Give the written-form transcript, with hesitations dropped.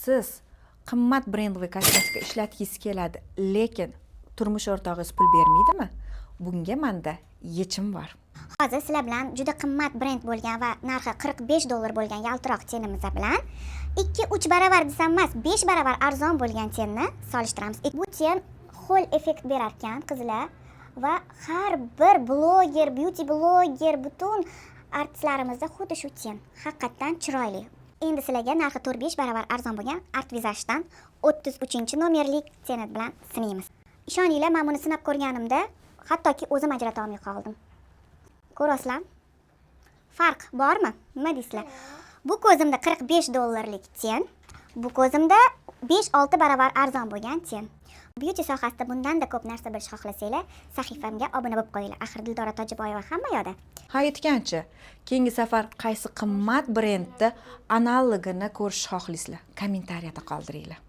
Siz qimmat брендовый kosmetika ishlatgingiz keladi, lekin turmush o'rtog'ingiz pul bermaydimi? Bunga manda yechim bor. Hozir sizlar bilan juda qimmat brend bo'lgan va narxi 45 dollar bo'lgan yaltiroq тени miz bilan 2-3 baravar desam emas, 5 baravar arzon bo'lgan тень ni solishtiramiz. Bu тень ho'l effekt berar ekan, qizlar, va har bir bloger, beauty bloger, butun artistlarimizda xuddi shu тень haqiqatdan chiroyli. Endi sizlarga narxi 4-5 baravar arzon bo'lgan Art Visage'dan 33 nomerli тени bilan sinaymiz. Ishoninglar, men buni sinab ko'rganimda hattoki o'zim ajrata olmay qoldim. Ko'rasizlar, farq bormi? Nima deysizlar? Bu ko'zimda 45 dollarlik тень, bu ko'zimda 5-6 baravar arzon bo'lgan тень. Beauty sohasida bundanda ko'p narsa bilish xohlasanglar, sahifamga obuna bo'lib qo'yinglar. Axir Dildora Tojiboyeva hamma yoqda. Ha, aytgancha, keyingi safar qaysi qimmat brendni analogini ko'rish xohlaysizlar, kommentariyada qoldiringlar.